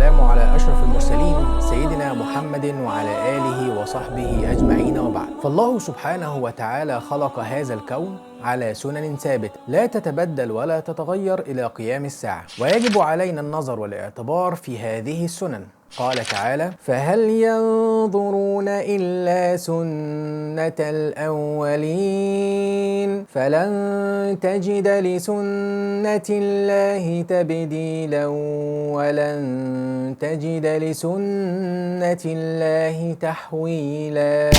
والسلام على أشرف المرسلين سيدنا محمد وعلى آله وصحبه أجمعين، وبعد. فالله سبحانه وتعالى خلق هذا الكون على سنن ثابتة لا تتبدل ولا تتغير إلى قيام الساعة، ويجب علينا النظر والاعتبار في هذه السنن. قال تعالى: فهل ينظرون إلا سنة الأولين فلن تجد لسنة الله تبديلا ولن تجد لسنة الله تحويلا.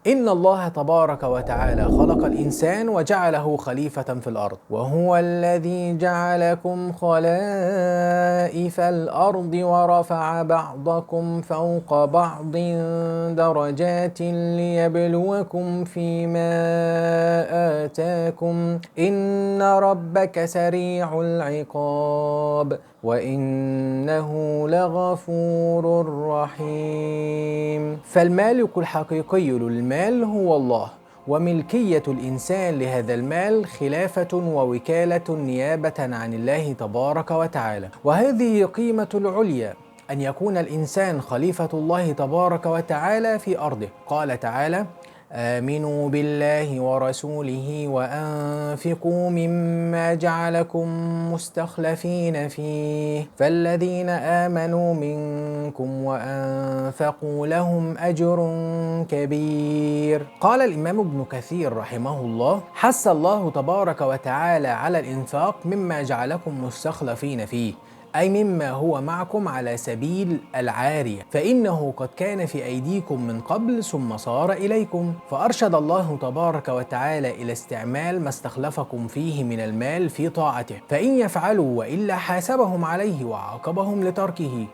إن الله تبارك وتعالى خلق الإنسان وجعله خليفة في الأرض، وهو الذي جعلكم خلائف الأرض ورفع بعضكم فوق بعض درجات ليبلوكم فيما آتاكم إن ربك سريع العقاب وإنه لغفور رحيم. فالمالك الحقيقي للمال هو الله، وملكية الإنسان لهذا المال خلافة ووكالة نيابة عن الله تبارك وتعالى، وهذه قيمة العليا أن يكون الإنسان خليفة الله تبارك وتعالى في أرضه. قال تعالى: آمنوا بالله ورسوله وأنفقوا مما جعلكم مستخلفين فيه فالذين آمنوا منكم وأنفقوا لهم أجر كبير. قال الإمام ابن كثير رحمه الله: حث الله تبارك وتعالى على الإنفاق مما جعلكم مستخلفين فيه، أي مما هو معكم على سبيل العارية، فإنه قد كان في أيديكم من قبل ثم صار إليكم، فأرشد الله تبارك وتعالى إلى استعمال ما استخلفكم فيه من المال في طاعته، فإن يفعلوا وإلا حاسبهم عليه وعاقبهم لتركه.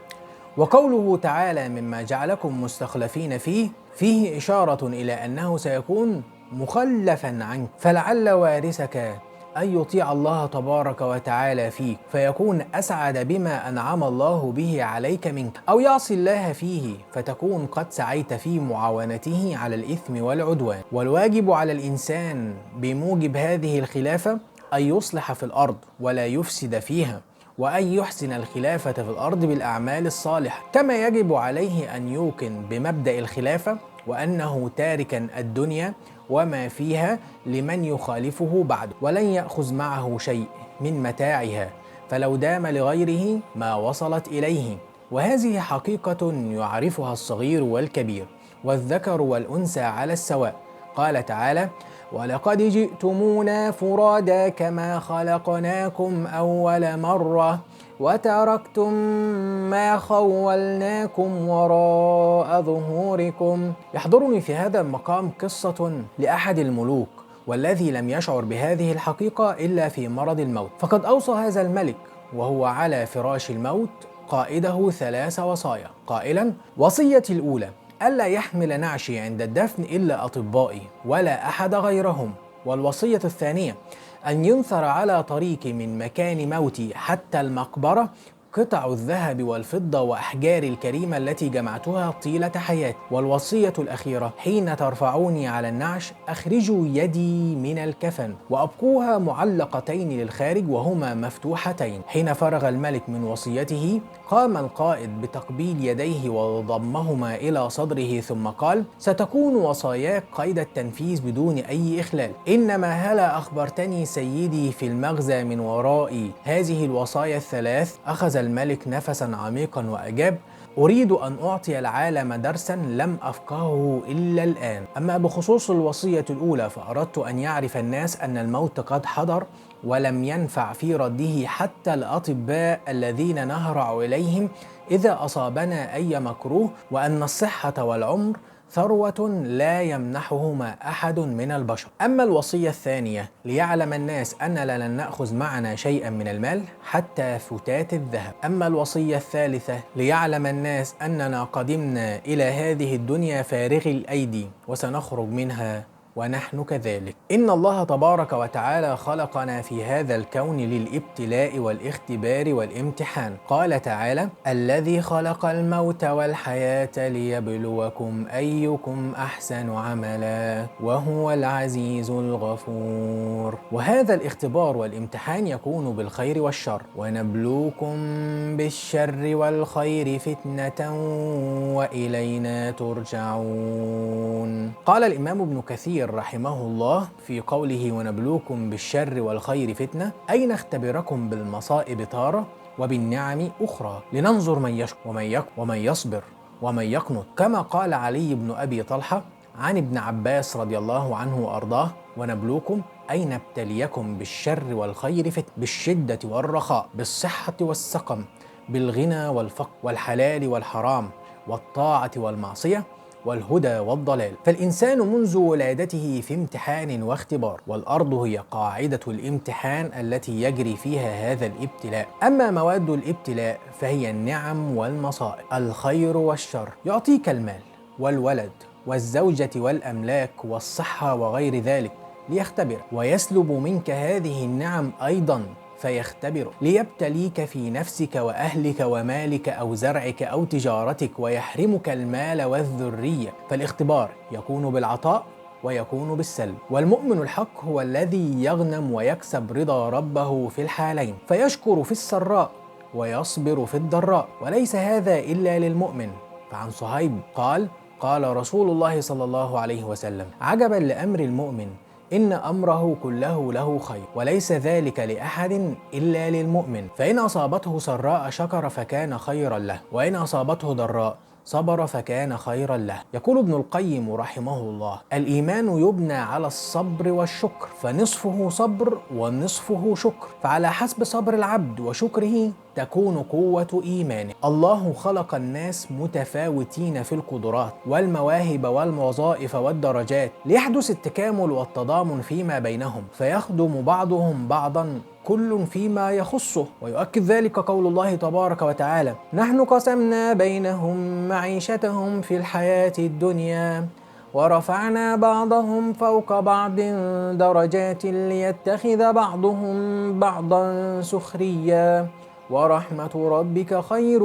وقوله تعالى: مما جعلكم مستخلفين فيه إشارة إلى أنه سيكون مخلفا عنك، فلعل وارثك أن يطيع الله تبارك وتعالى فيك فيكون أسعد بما أنعم الله به عليك منك، أو يعصي الله فيه فتكون قد سعيت في معاونته على الإثم والعدوان. والواجب على الإنسان بموجب هذه الخلافة أن يصلح في الأرض ولا يفسد فيها، وأن يحسن الخلافة في الأرض بالأعمال الصالحة، كما يجب عليه أن يوقن بمبدأ الخلافة وأنه تاركا الدنيا وما فيها لمن يخالفه بعد، ولن يأخذ معه شيء من متاعها، فلو دام لغيره ما وصلت إليه. وهذه حقيقة يعرفها الصغير والكبير والذكر والأنثى على السواء. قال تعالى: ولقد جئتمونا فرادا كما خلقناكم أول مرة وتركتم ما خولناكم وراء ظهوركم. يحضرني في هذا المقام قصة لأحد الملوك، والذي لم يشعر بهذه الحقيقة إلا في مرض الموت، فقد أوصى هذا الملك وهو على فراش الموت قائده 3 وصايا، قائلا: وصيتي الأولى ألا يحمل نعشي عند الدفن إلا أطبائي ولا أحد غيرهم. والوصية الثانية أن ينثر على طريقي من مكان موتي حتى المقبرة قطع الذهب والفضة وأحجار الكريمة التي جمعتها طيلة حياتي. والوصية الأخيرة: حين ترفعوني على النعش أخرجوا يدي من الكفن وأبقوها معلقتين للخارج وهما مفتوحتين. حين فرغ الملك من وصيته قام القائد بتقبيل يديه وضمهما إلى صدره ثم قال: ستكون وصاياك قيد التنفيذ بدون أي إخلال، إنما هلا أخبرتني سيدي في المغزى من وراء هذه الوصايا الثلاث. أخذ الملك نفسا عميقا وأجاب: أريد أن أعطي العالم درسا لم أفقهه إلا الآن. أما بخصوص الوصية الأولى فأردت أن يعرف الناس أن الموت قد حضر ولم ينفع في رده حتى الأطباء الذين نهرع إليهم إذا أصابنا أي مكروه، وأن الصحة والعمر ثروة لا يمنحهما أحد من البشر. أما الوصية الثانية ليعلم الناس أننا لن نأخذ معنا شيئا من المال حتى فتات الذهب. أما الوصية الثالثة ليعلم الناس أننا قدمنا إلى هذه الدنيا فارغي الأيدي وسنخرج منها ونحن كذلك. إن الله تبارك وتعالى خلقنا في هذا الكون للابتلاء والاختبار والامتحان. قال تعالى: الذي خلق الموت والحياة ليبلوكم أيكم أحسن عملا وهو العزيز الغفور. وهذا الاختبار والامتحان يكون بالخير والشر. ونبلوكم بالشر والخير فتنة وإلينا ترجعون. قال الإمام ابن كثير رحمه الله في قوله: ونبلوكم بالشر والخير فتنة، أي نختبركم بالمصائب تارة وبالنعم أخرى، لننظر من يشكر ومن يصبر ومن يقنط. كما قال علي بن أبي طلحة عن ابن عباس رضي الله عنه وأرضاه: ونبلوكم أي نبتليكم بالشر والخير فتنة، بالشدة والرخاء، بالصحة والسقم، بالغنى والفقر، والحلال والحرام، والطاعة والمعصية، والهدى والضلال. فالإنسان منذ ولادته في امتحان واختبار، والأرض هي قاعدة الامتحان التي يجري فيها هذا الابتلاء. أما مواد الابتلاء فهي النعم والمصائب، الخير والشر. يعطيك المال والولد والزوجة والأملاك والصحة وغير ذلك ليختبرك، ويسلب منك هذه النعم أيضا فيختبرك، ليبتليك في نفسك وأهلك ومالك أو زرعك أو تجارتك، ويحرمك المال والذرية. فالاختبار يكون بالعطاء ويكون بالسلب. والمؤمن الحق هو الذي يغنم ويكسب رضا ربه في الحالين، فيشكر في السراء ويصبر في الضراء، وليس هذا إلا للمؤمن. فعن صهيب قال: قال رسول الله صلى الله عليه وسلم: عجبا لأمر المؤمن، إن أمره كله له خير، وليس ذلك لأحد إلا للمؤمن، فإن أصابته سراء شكر فكان خيرا له، وإن أصابته ضراء صبر فكان خيرا له. يقول ابن القيم رحمه الله: الإيمان يبنى على الصبر والشكر، فنصفه صبر ونصفه شكر، فعلى حسب صبر العبد وشكره تكون قوة إيمانه. الله خلق الناس متفاوتين في القدرات والمواهب والوظائف والدرجات، ليحدث التكامل والتضامن فيما بينهم، فيخدم بعضهم بعضا كل فيما يخصه. ويؤكد ذلك قول الله تبارك وتعالى: نحن قسمنا بينهم معيشتهم في الحياة الدنيا ورفعنا بعضهم فوق بعض درجات ليتخذ بعضهم بعضا سخريا ورحمة ربك خير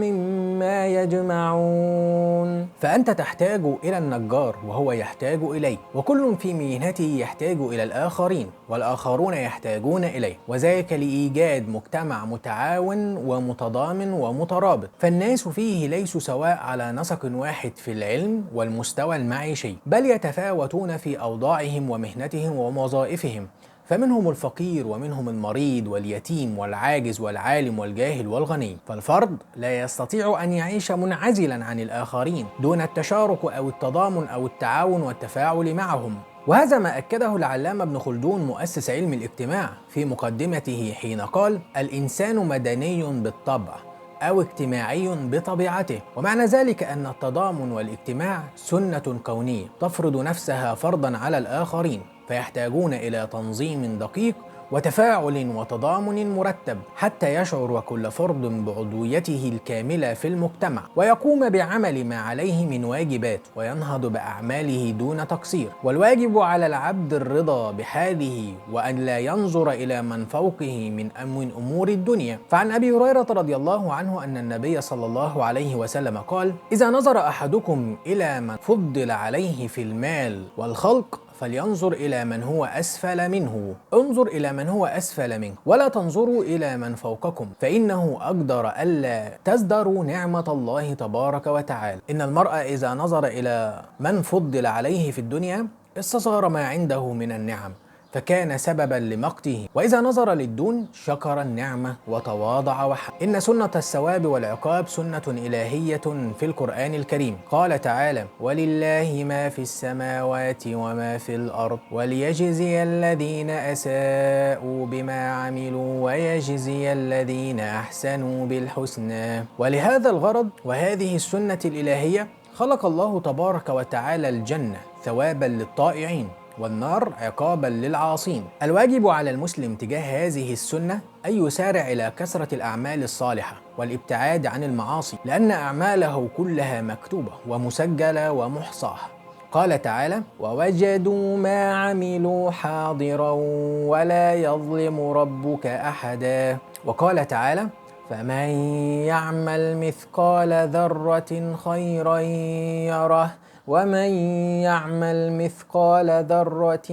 مما يجمعون. فأنت تحتاج إلى النجار وهو يحتاج إليك، وكل في مهنته يحتاج إلى الآخرين، والآخرون يحتاجون إليه، وذلك لإيجاد مجتمع متعاون ومتضامن ومترابط. فالناس فيه ليسوا سواء على نسق واحد في العلم والمستوى المعيشي، بل يتفاوتون في أوضاعهم ومهنتهم ووظائفهم، فمنهم الفقير ومنهم المريض واليتيم والعاجز والعالم والجاهل والغني. فالفرد لا يستطيع أن يعيش منعزلا عن الآخرين دون التشارك أو التضامن أو التعاون والتفاعل معهم. وهذا ما أكده العلامة ابن خلدون مؤسس علم الاجتماع في مقدمته حين قال: الإنسان مدني بالطبع أو اجتماعي بطبيعته. ومعنى ذلك أن التضامن والاجتماع سنة كونية تفرض نفسها فرضا على الآخرين، فيحتاجون إلى تنظيم دقيق وتفاعل وتضامن مرتب حتى يشعر كل فرد بعضويته الكاملة في المجتمع، ويقوم بعمل ما عليه من واجبات، وينهض بأعماله دون تقصير. والواجب على العبد الرضا بحاله، وأن لا ينظر إلى من فوقه من أمور الدنيا. فعن أبي هريرة رضي الله عنه أن النبي صلى الله عليه وسلم قال: إذا نظر أحدكم إلى من فضل عليه في المال والخلق فلينظر إلى من هو أسفل منه. انظر إلى من هو أسفل منك، ولا تنظروا إلى من فوقكم، فإنه أقدر ألا تزدروا نعمة الله تبارك وتعالى. إن المرء إذا نظر إلى من فضل عليه في الدنيا استصغر ما عنده من النعم فكان سببا لمقته، وإذا نظر للدون شكر النعمة وتواضع وحمد. إن سنة الثواب والعقاب سنة إلهية في القرآن الكريم. قال تعالى: ولله ما في السماوات وما في الأرض وليجزي الذين أساءوا بما عملوا ويجزي الذين أحسنوا بالحسنى. ولهذا الغرض وهذه السنة الإلهية خلق الله تبارك وتعالى الجنة ثوابا للطائعين والنار عقابا للعاصين. الواجب على المسلم تجاه هذه السنة أن يسارع إلى كثرة الأعمال الصالحة والابتعاد عن المعاصي، لأن أعماله كلها مكتوبة ومسجلة ومحصاة، قال تعالى: ووجدوا ما عملوا حاضرا ولا يظلم ربك أحدا. وقال تعالى: فمن يعمل مثقال ذرة خيرا يره ومن يعمل مثقال ذرة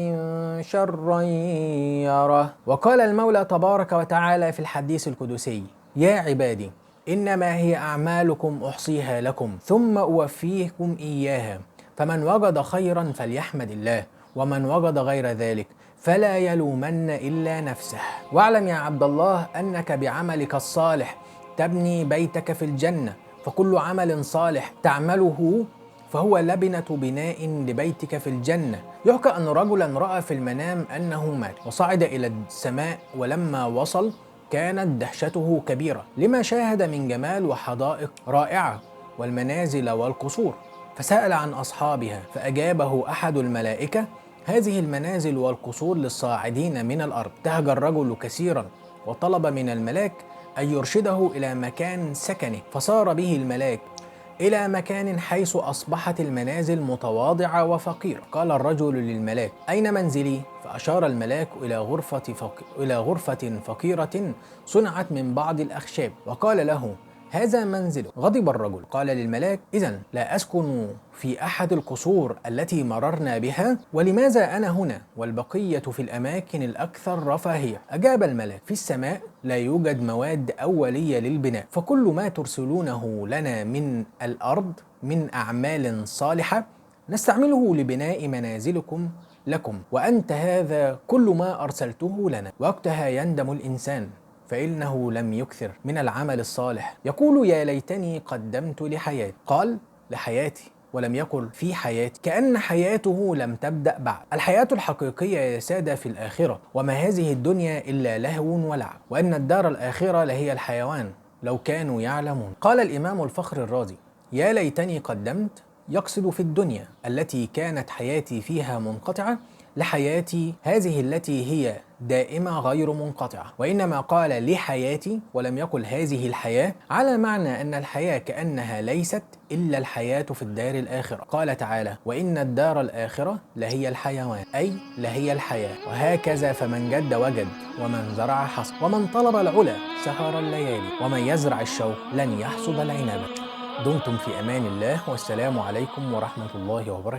شرا يره. وقال المولى تبارك وتعالى في الحديث القدسي: يا عبادي إنما هي أعمالكم أحصيها لكم ثم أوفيكم إياها، فمن وجد خيرا فليحمد الله، ومن وجد غير ذلك فلا يلومن إلا نفسه. واعلم يا عبد الله أنك بعملك الصالح تبني بيتك في الجنة، فكل عمل صالح تعمله فهو لبنة بناء لبيتك في الجنة. يحكى أن رجلا رأى في المنام أنه مات وصعد إلى السماء، ولما وصل كانت دهشته كبيرة لما شاهد من جمال وحدائق رائعة والمنازل والقصور، فسأل عن أصحابها فأجابه أحد الملائكة: هذه المنازل والقصور للصاعدين من الأرض. ابتهج الرجل كثيرا وطلب من الملاك أن يرشده إلى مكان سكنه، فصار به الملاك إلى مكان حيث أصبحت المنازل متواضعة وفقيرة. قال الرجل للملاك: أين منزلي؟ فأشار الملاك إلى غرفة فقيرة صنعت من بعض الأخشاب، وقال له: هذا منزلك. غضب الرجل، قال للملاك: إذن لا أسكن في أحد القصور التي مررنا بها؟ ولماذا أنا هنا والبقية في الأماكن الأكثر رفاهية؟ أجاب الملاك: في السماء لا يوجد مواد أولية للبناء، فكل ما ترسلونه لنا من الأرض من أعمال صالحة نستعمله لبناء منازلكم لكم، وأنت هذا كل ما أرسلته لنا. وقتها يندم الإنسان فإنه لم يكثر من العمل الصالح، يقول: يا ليتني قدمت لحياتي. قال: لحياتي، ولم يقل في حياتي، كأن حياته لم تبدأ بعد. الحياة الحقيقية يا سادة في الآخرة، وما هذه الدنيا إلا لهو ولعب، وإن الدار الآخرة لهي الحيوان لو كانوا يعلمون. قال الإمام الفخر الرازي: يا ليتني قدمت، يقصد في الدنيا التي كانت حياتي فيها منقطعة لحياتي هذه التي هي دائمة غير منقطعة، وإنما قال لحياتي ولم يقل هذه الحياة، على معنى أن الحياة كأنها ليست إلا الحياة في الدار الآخرة. قال تعالى: وإن الدار الآخرة لهي الحيوان، أي لهي الحياة. وهكذا فمن جد وجد، ومن زرع حصد، ومن طلب العلا سهر الليالي، ومن يزرع الشوك لن يحصد العنب. دمتم في أمان الله، والسلام عليكم ورحمة الله وبركاته.